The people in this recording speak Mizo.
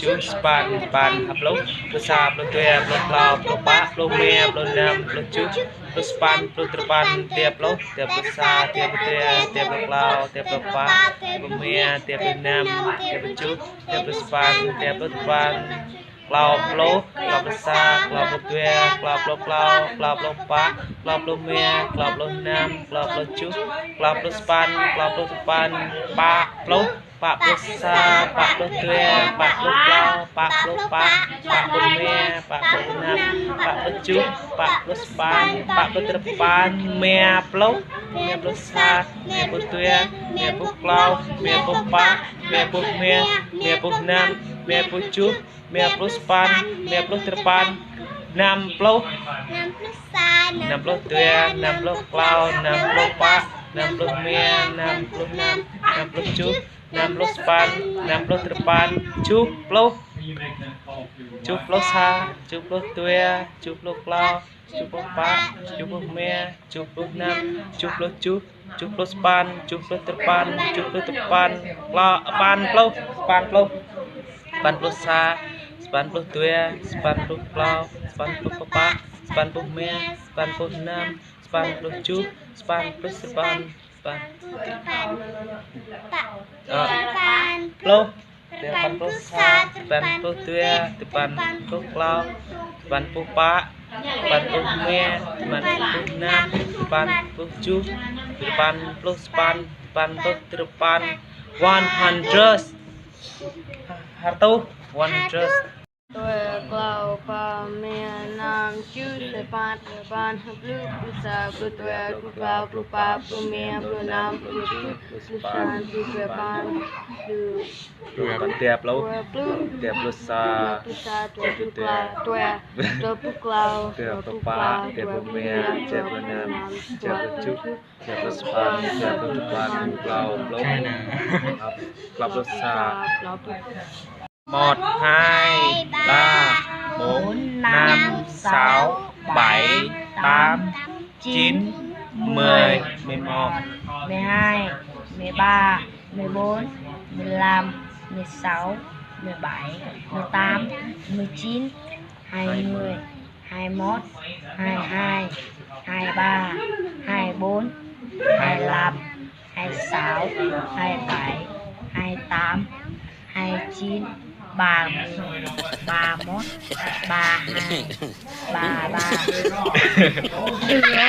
chu span pan haplo plu sa plu tua plu klau plu pa plu mia plu nam plu chu plu span plu terpan tia plu tia plu sa tia plu tua tia plu klau tia plu pa tia plu mia tia plu nam tia plu chu tia plu span tia plu terpan klau plu klau plu sa klau plu tua klau plu klau klau plu pa klau plu mia klau plu nam klau plu chu klau plu span klau plu terpan pa plu pa plu sa pa plu tua pa plu klau pa plu pa pa plu mia pa plu nam pa plu chu pa plu span pa plu terpan mia plu mia plu sa mia plu tua mia plu klau mia plu pa mia plu mia mia plu nam mia plu chu mia plu span mia plu terpan nam plu nam plu sa nam plu tua nam plu klau nam plu pa nam plu mia nam plu nam nam plu chu nam plu span nam plu terpan chu plu chu plu sa chu plu tua chu plu klau chu plu pa chu plu mia chu plu nam chu plu chu chu plu span chu plu terpan chu plu terpan kla pan plu pan plu span plu sa span plu tua span plu klau span plu pa span plu mia span plu nam span plu chu span plu span span pa Ờ. terpan plu terpan plu sa terpan plu tua terpan plu klau terpan plu pa terpan plu mia terpan plu nam terpan plu chu terpan plu span terpan plu terpan 100 hartu 100 Tua klau pa mia nam chu sepan pan plu plu sa plu tua plu klau plu pa plu mia plu nam plu chu plu san plu pan plu plu tia plu tua plu tia plu sa plu sa tua plu klau tua tua plu klau tia tua plu plu pa klau tia tua plu plu mia mia tia tua plu plu nam nam tia tua plu plu chu chu tia plu span tia plu terpan klau plu klau plu sa klau plu 1 2 3 4 5 6 7 8 9 10 11 12, 13, 14, 15, 16, 17, 18, 19, 20, 21, 22, 23, 24, 25, 26, 27, 28, 29, 30, 31, 32, 33.